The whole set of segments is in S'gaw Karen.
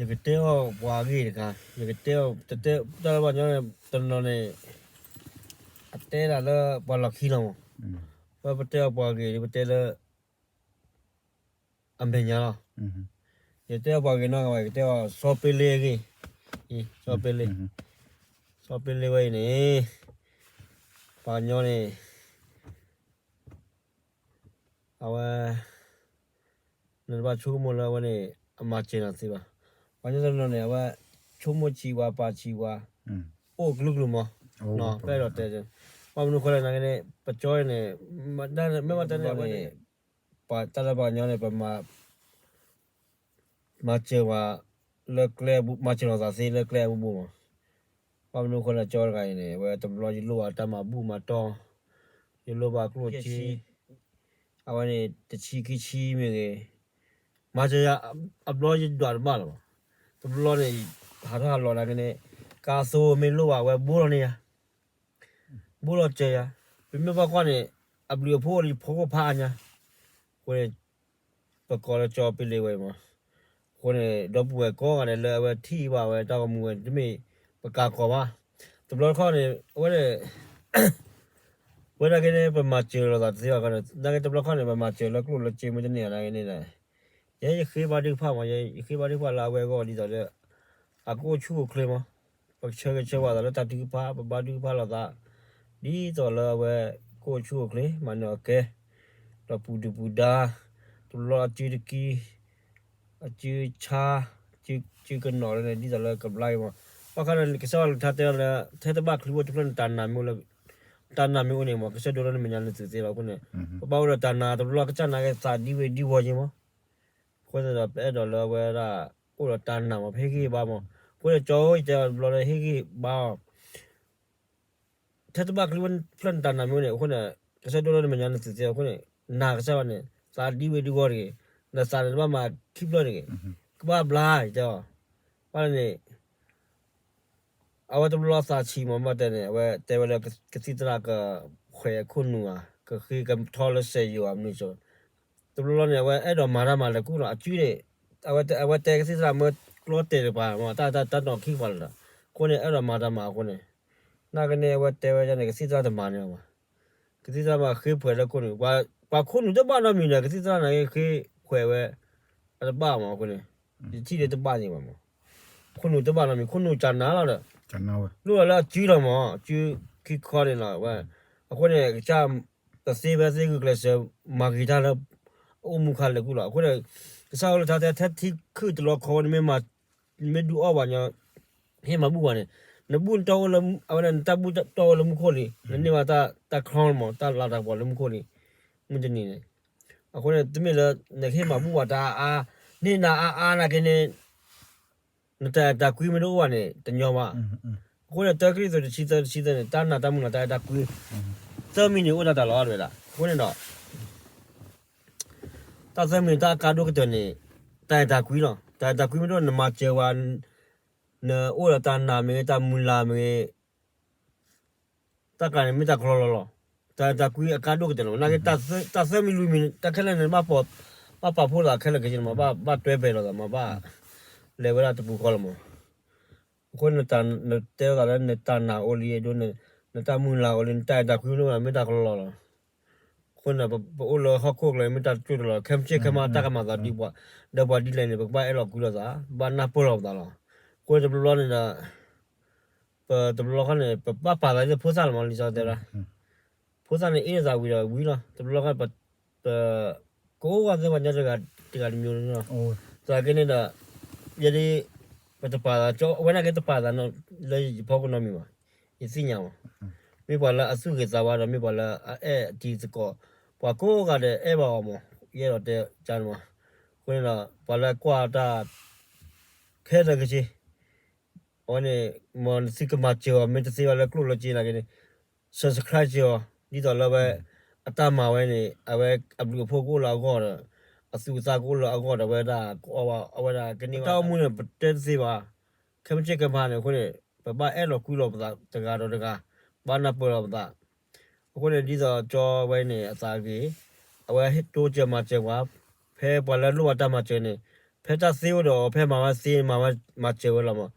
ယကတဲအီၤပှၤအဂ့ၢ်တခါ, ယကတဲအီၤ တၢ်လၢပှၤကညီန့ၣ် တနီၤန့ၣ် အတဲဒၣ်လၢပှၤလီၢ်ခံလီၤမး, ဝဲပတဲအီၤပှၤဂ့ၤ ပတဲလၢ အမဲာ်ညါလီၤ. ယတဲအီၤပှၤဂ့ၤနီတဂၤဘၣ်, ယကတဲအီၤစီၤပ့လ့အဂ့ၢ်, စီၤပ့လ့, စီၤပ့လ့ဝဲအံၤန့ၣ် ပှၤကညီန့ၣ် အဝဲ နတဘၣ်ဆိကမိၣ်လၢအဝဲန့ၣ် အမၤစၢၤနၤသ့ဘၣ်. ပှၤကညီတနီၤန့ၣ် အဝဲဆိကမိၣ်ဆံးဝါ ပာ်ဆံးဝါ အိၣ်ကလုာ်ကလုာ်မး, ပအဲၣ်ဒိးတဲ, ဘၣ်မနုၤဃိလဲၣ်န့ၣ် ပကၠီန့ၣ် မ့ၢ်ဘၣ်တဲန့ၣ် အဝဲန့ၣ် တၢ်လၢပှၤကညီန့ၣ် ပမၤ မၤစၢၤဝဲ လၢကျဲ မၤစၢၤလိာ်သးသ့လၢကျဲအဘူၣ်ဘူၣ်မး. ဘၣ်မနုၤအဃိလဲၣ် ကၠီတဂၤအံၤန့ၣ် အဝဲတဘျီယလိၣ်ဘၣ်တၢ်မၤဘူၣ်မၤတီၢ်, ယလိၣ်ဘၣ်ကျိၣ်စ့, အဝဲန့ၣ် တဆံခံဆံမ့ၢ်ဂ့ၤ, မၤစၢၤယၤ အဘျီယဒွးတဘၣ်လီၤမး. တဘျီန့ၣ် ဟးထီၣ်ဟးလီၤနာ်က့န့ၣ် ကါသိမ့ၢ်လိၣ်ဘၣ်ဝဲဘိလီၤန့ၢ်ယၤ ဘိလီၤစၢၤယၤ, ပမ့ၢ်ဘၣ်ကွၢ်န့ၣ် အဘျုးအဖှိၣ်လံ ဖိကဖးအါညါ, အဃိန့ၣ် ပကိးလၢကၠီပ့လ့ဝဲအံၤမး. အဃိန့ၣ် ဒီပုၢ်ဝဲၢ်ကိးဂၤဒဲးလၢအဝဲထံၣ်ဘၣ်ဝဲတၢ်ဂီၤမူဝဲ တမ့ၢ်ပကးကီးဘၣ်. တဘျီတခီၣ်န့ၣ် အဝဲ ဝဲဒၣ်က့န့ၣ် ပမၤစၢၤလိာ်သးတသ့ဘၣ်ခီန့ၣ် နာ်က့တဘျီခီၣ်န့ၣ် ပမၤစၢၤလၢကျိၣ်လၢစ့မ့ၢ်တန့ၢ်နာ်က့န့ၣ်ဒီး ယဲယဃ့ဘါထုကဖၣ်မး, ယဃ့ဘါထုကဖၣ်လၢအဝဲအဂီၢ်ဒ်သိးလၢ အကအိၣ်ဆူၣ်အိၣ်ချ့မး, ပကဆၢဂ့ၤဆၢဝါသးလၢတၢ်ထုကဖၣ် ပဘါထုကဖၣ်လိာ်သး ဒ်သိးလၢအဝဲကအိၣ်ဆူၣ်အိၣ်ချ့ မၤနၢၤအီၤကဲ ဒီးပူၤဒုၣ်ပူၤဒါ တဘျီအစုတကံ အစုဆါ စုကနီၤလၢန့ၣ် ဒ်သိးလၢကဘျါက့ၤမး. ဘၣ်ဃးဒီးကစၢ်ယွၤကလုၢ်ကထါတဲလီၤလၢ ထဲတဘၣ်ချံဖိတဖျၢၣ်န့ၣ် တၢ်နာ်မ့ၢ်အိၣ်လၢ တၢ်နာ်မ့ၢ်အိၣ်န့ၣ်မး ကစၢ်ဒိလၢနမဲာ်ညါနသုးသ့လီၤ. အဃိန့ၣ် ပဘၣ်အိၣ်ဒီးတၢ်နာ်တဘျီ ကစၢ်နာ်က့သးဒ်ဝဲဒ်ဝီၤက့ၤမး. အဃိသတးဒီး ပအဲၣ်ဒိးလၢအဝဲဒၣ် အိၣ်ဒီးတၢ်နာ်မး ပဟ့ၣ်ဂံၢ်ဟ့ၣ်ဘါမး. အဃိန့ၣ် ကၠီဧၢ ယတဲအီၤတဘျီလၢဟ့ၣ်ဂံၢ်ဟ့ၣ်ဘါအီၤ ထဲတဘၣ်ချံဖိတဖျၢၣ်န့ၣ် တၢ်နာ်မ့ၢ်အိၣ်န့ၣ် အဃိန့ၣ် ကစၢ်ဒိလၢနမဲာ်ညါနသုးသ့လီၤ. အဃိန့ၣ် နာ်ကစၢ်ယွၤန့ၣ် သးဒ်ဝဲဒ်ဝီၤတဂ့ၤ, နသးန့ၣ်တဘၣ်မၤခံဖျၢၣ်တဂ့ၤ, ကဘၣ်ဘျါ ယတဲအီၤ. ဘၣ်န့ၣ် အဝဲတဘျီသးဆံးမး ဘၣ်တဲန့ၣ် အဝဲတဲဝဲလၢကသံၣ်သရၣ်ကခွဲးခိၣ်နူာ်ဧါ ကဃ့ကထီလၢစဲးယိၤဧါ မနုၤစိၤ, တဘျီဘျီန့ၣ် အဝဲအဲၣ်ဒိးမၤတၢ်မၤလဲၤကူၣ်လီၤ အစုန့ၣ်, အဝဲတဲကသံၣ်သရၣ်မၢကျီတဲာ်တပၤမး တၢ်တၢ်နီၤခံကပၤလၢၤဒီး အဃိန့ၣ် အဲၣ်ဒိးမၤတၢ်မၤအဃိန့ၣ်, နာ်က့န့ၣ် အဝဲတဲဝဲဒ်န့ၣ် ကသံၣ်သရၣ်တမၤန့ၣ်ဘၣ် ကသံၣ်သရၣ်မၤဃ့ပှဲၤလၢခိၣ်နူာ်, ပှၤခိၣ်နူာ်တဘၣ်နီတမံၤဒီး ကသံၣ်သရၣ်နာ်က့ဃ့ပှဲၤဝဲ အတဘၣ်မးအဃိန့ၣ်, ယထံၣ်လၢတဘၣ်န့ၣ်ဘၣ်မး, ခိၣ်နူာ်တဘၣ်နီတမံၤ ခိၣ်နူာ်ကနၤလီၤဒီး, လိၣ်လီၤလၢအစုလီၤမး အစုခံခီန့ၣ်လီၤဝဲ, အဃိန့ၣ် ကစၢ် တသ့ဖဲသ့ဂုာ်ကျဲးစၢး မၤဂ့ၤတၢ်လၢ အအိၣ်မူခါလဲၤကူၣ်လီၤ အဃိန့ၣ်, ကစၢ်ယွၤကလုၢ်ကထါတဲ ထဲထံခုၣ်တလီခီဝဲ နမ့ၢ်ဒုးအီၣ်ပှၤညီ ဟ့ၣ်မၤဘူၣ်ပှၤန့ၣ်, နဘူၣ်တၢ်အိၣ်လၢ အဝဲဒၣ်နတၢ်ဘူၣ်တၢ်အိၣ်လၢမူခိၣ်လံ, နန့ၢ်ဘၣ်တၢ်ချီလီၤမး တၢ်လၤတၢ်ကပီၤလၢမူခိၣ်လံ, မုၢ်တနံၤန့ၣ်, အဃိန့ၣ် တမ့ၢ်လၢ နကဟ့ၣ်မၤဘူၣ်ပှၤတၢ်အါအါ, န့ၢ်နၤအါအါနာ်က့န့ၣ် နတၢ်အဲၣ်တၢ်ကွံမ့ၢ်တအိၣ်ဘၣ်န့ၣ် တညီဘၣ်, အဃိန့ၣ် တၢကရံၣ်သူး တဆံသၢတဆံသၢန့ၣ် တၢ်နာ်တၢ်မုၢ်လၢ်တၢ်အဲၣ်တၢ်ကွံ, သၢမံၤန့ၣ်အိၣ်ဒၣ်တၢ်လီၤတဝဲဒၣ်, အဃိန့ၣ်ဒီး တၢ်သၢမံၤတၢ်အကါဒိၣ်ကတၢၢ်န့ၣ်, တၢ်အဲၣ်တၢ်ကွံလီၤ, တၢ်အဲၣ်တၢ်ကွံမ့ၢ်တအိၣ် နမၤစၢၤဝဲ, နအိၣ်ဒီးတၢ်နာ်မ့ၢ်ဂ့ၤ တၢ်မုၢ်လၢ်မ့ၢ်ဂ့ၤ တၢ်ကျါန့ၣ် မ့ၢ်တၢ်ကလီလီၤလီၤ, တၢ်အဲၣ်တၢ်ကွံအကါဒိၣ်ကတၢၢ်လီၤ, နာ်က့ တၢ်သၢမံၤလွံၢ်မံၤ တၢ်ခဲလၢာ်န့ၣ် ဘၣ်ပာ်ဖှိၣ်သးခဲလၢာ်ခဲဆ့န့ၣ်မး, ဘၣ်တွဲဖဲးလိာ်သးမး ဘၣ်လဲၤဝဲဒၣ်တပူၤဃီလီၤမး, အဃိန့ၣ် နတဲသးလၢနတၢ်နာ်အိၣ်လံအဒိ နတၢ်မုၢ်လၢ်အိၣ်လံ နတၢ်အဲၣ်တၢ်ကွံမ့ၢ်တအိၣ် မ့ၢ်တၢ်ကလီလီၤလီၤ, အဃိန့ၣ် ပအိၣ်လၢဟီၣ်ခိၣ်ချၢ မ့ၢ်တၢ်တကၠိတလီၤ ခဲမုၢ်ဆ့ၣ်ခဲမုၢ်နၤ တၢ်ကမၤသးဒ်ပှၤ, ဒီးပှၤဒ်လဲၣ်န့ၣ် ပကဘၣ်အဲၣ်လီၤကွံလိာ်သး ဘၣ်နၢ်ပၢၢ်လိာ်ပသးလီၤ, အဃိန့ၣ် တဘျီဘျီန့ၣ်ဒီး ပတဘျီခီန့ၣ် ပဘၣ်ပာ်သးလၢဖိသၣ်လီၤမး လံာ်စီဆှံတဲဝဲဒၣ်, ဖိသၣ်န့ၣ် အ့ၣ်လိာ်သးဝံၤဒီးဝံၤလီၤ, တဘျီခီ ပ ကိးဂၤသ့ၣ်ပှၤညီတဂၤတဂၤတမံၤလီၤ, သနာ်က့န့ၣ်ဒီး ယဲဒၣ် ပတပာ်သး ကၠီ အဝဲနာ်က့တပာ်သးလၢယဖီခိၣ်နီတမံၤဘၣ်, ယသ့ၣ်ညါမး, မ့ၢ်ပှၤလၢအသူၣ်ဂ့ၤသးဝါဒီး မ့ၢ်ပှၤလၢအအဲၣ်အတံၤသကိး, ပှၤကိးဂၤဒဲးအဲၣ်ဘၣ်အီၤမး, ယအဲၣ်ဒိးတဲကါန့ၣ်မး, အဃိန့ၣ်ဒီး ပှၤလၢကွၢ်တၢ် ခဲလၢာ်ခဲဆ့ အဝဲန့ၣ် မ်နသုကမၤစၢၤအီၤ မ့ၢ်တသ့ဘၣ်လၢကျိၣ်လၢစ့နာ်က့န့ၣ် subscribe စၢၤအီၤ ဒ်သိးလၢဝဲ အတၢ်မၤဝဲန့ၣ် အဝဲအဘျုးအဖှိၣ်ကအိၣ်လၢအဂီၢ်ဒီး အသူၣ်အသးကအိၣ်လၢအဂီၢ်ဒီး အဝဲဒၣ်ကအီၣ်ဘၣ် အဝဲဒၣ်ကန့ၢ်ဘၣ် တၢ်အိၣ်မူန့ၣ် ပတဲတသ့ဘၣ်, ခဲမုၢ်ဆ့ၣ်ခဲမုၢ်နၤန့ၣ် အဃိန့ၣ် ပဘၣ်အဲၣ်လီၤကွံလိာ်ပသးတဂၤဒီးတဂၤ, ဘၣ်နၢ်ပၢၢ်လိာ်ပသး အဃိန့ၣ် ဒ်သိးကၠီဝဲန့ၣ် အသးဂ့ၤ, အဝဲဟ့ၣ်တိစၢၤမၤစၢၤပှၤ, ဖဲပှၤလၢလိၣ်ဘၣ်တၢ်မၤစၢၤန့ၣ် ဖဲတၢ်သ့အိၣ်ဒီးအီၤ ဖဲမၤဝဲသ့ မၤဝဲ မၤစၢၤဝဲလီၤမး.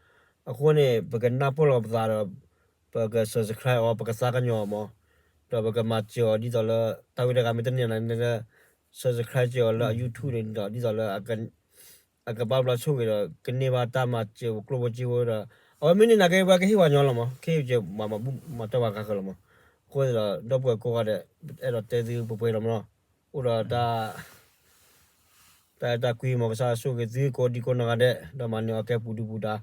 အဃိန့ၣ် ပကနၢ်ပၢၢ်လီၤပသးဒီး ပက subscribe အီၤ ပကသးကညီၤအီၤမး. ဒီးပကမၤစၢၤအီၤဒ်သိးလၢ တၢ်ဝံတဂၤမ့ၢ်တန့ၢ်နၤန့ၣ်လၢ subscribe စၢၤအီၤလၢအ YouTube န့ၣ်ဒီး ဒ်သိးလၢ အကဘၣ်ဘျီဆိၣ်ဂ့ၤဒီး ကန့ၢ်ဘၣ်တၢ်မၤစၢၤကျိၣ်ဖိစ့ဖိဒီး အဝဲမ့ၢ်န့ၢ်နၤက့ ပှၤကဟ့ၣ်ပှၤညီလီၤမး, ခ့ယုၢ်ကဲ မၤမၤဘူၣ်မၤတီၢ်ပှၤဃါဃၢၤလီၤမး. အဃိန့ၣ်ဒီး ဒီပုၢ်ဝဲၢ်ကိးဂၤဒဲး အဲၣ်ဒိးတဲသုပှဲၤပှဲၤလီၤမးနီၤ. အိၣ်ဒီးတၢ် တၢ်အဲၣ်တၢ်ကွံမး ကစၢ်ဆိၣ်ဂ့ၤသုကိးဒံကိးနီၢ်ဂၤဒဲး ဒီးမၤန့ၢ်အီၣ်ကဲပူၤဒုပူၤဒါ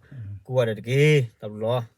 ကိးဂၤဒဲးတက့ၢ်. တၢ်ဘျုးလီၤ.